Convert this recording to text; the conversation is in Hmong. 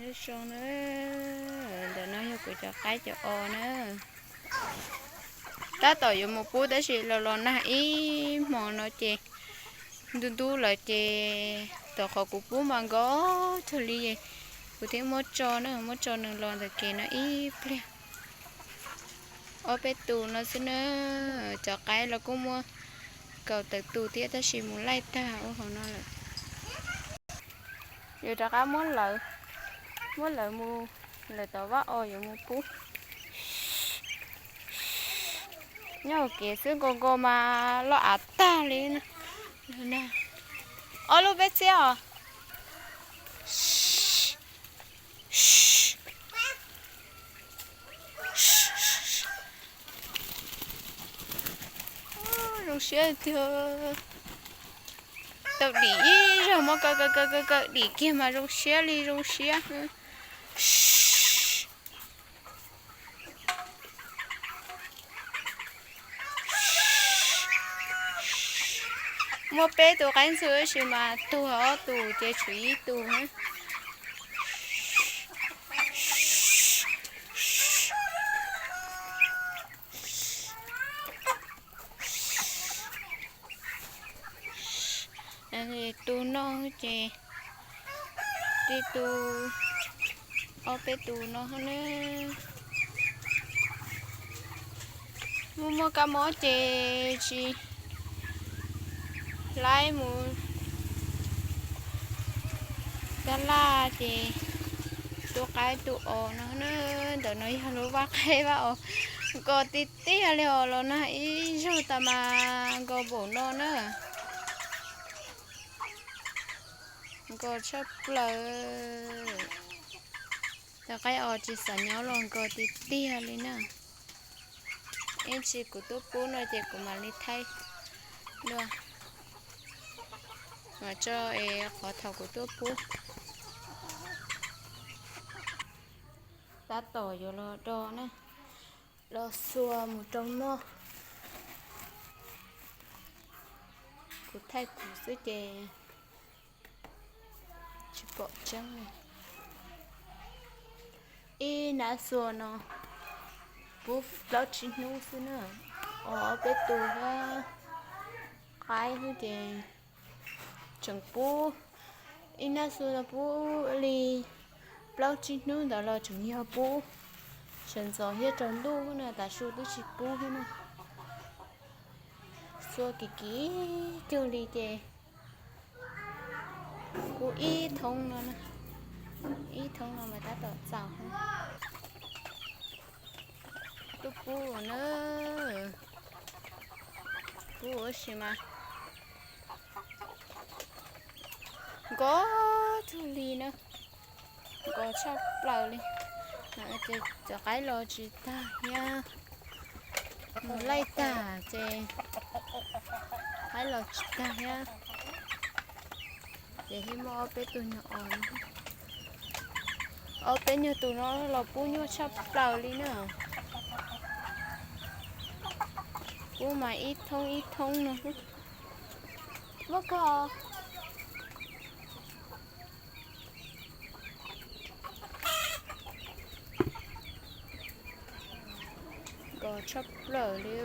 Nyob zoo na, ntawm no yog kuv cov qaib cov os na. Tab tom yuav mus pub tab sis los los nag ib hmo no ces ntub ntub lawm ces tom qhov kuv pub mas nkos tag li, kuv thiaj muab tso na, muab tso nws los ntawm kev no ib pliag. Ob peb tus no xwb na, cov qaib los kuj muaj kaum tawm tus thiab tab sis mus laij tag ua hauv no lawm. Yuav rov qab muab lawv, muab lawv mus, lawv tom vaj os yuav mus pub. Nyob hauv kev xwb, nkos nkos mas loj av tag li. Ob lub peb txhiab os. Zoo siab tiag. Tau dim ib zaug, muab kaw kaw kaw kaw dim kiag mas zoo siab li zoo siab. Muaj peb tus qaib ntxhw tab sis mas tuag ob tus ces tshuav ib tus na. Tus no ces tib tug, ob peb tus no ne. Muaj muaj kab mob ces tsis laib mus tab laj ces tu qaib tu os no na. Ntawm no yog lub vaj qaib vaj os, nkos tiag tiag li os, los nag ib zaug tas mas nkos npaum no na. Nkos tshaj plaws. Cov qaib os tsis xav nyob los nkos tiag tiag li na. Ib tsam kuv tuaj pub no ces kuv mam li thaij dua. Mam tso es qhov thaum kuv tuaj pub. Tab tom yuav los do na, los xuas mus rau noj. Kuv thaij kuv xwb ces tsis pom tseeb li. Ib nab xuas no pub plaub tsib hnub xwb na, ob peb tus thiab qaib xwb ces tseem pub. Ib nab xuas no pub li plaub tsib hnub ntawd los tseem yog pub sawv ntxov thiab tsaus ntuj na, tav su twb tsis pub thiab na. Xuas kim kim cuag li ces pub ib thoob no, ib thoob no mas tab tom txaus. Tuaj pub na, pub ua si mas nkos tug li na, nkos tshaj plaws li. Ces cov qaib los tsis tag thiab, mus laij tag ces qaib los tsis tag thiab. Ces thiaj muaj ob peb tug nyuag os no. Ob peb nyuag tus no los pub nyuaj tshaj plaws li na. Pub mas ib thoob ib thoob no. Muab koj. Nkos tshaj plaws li.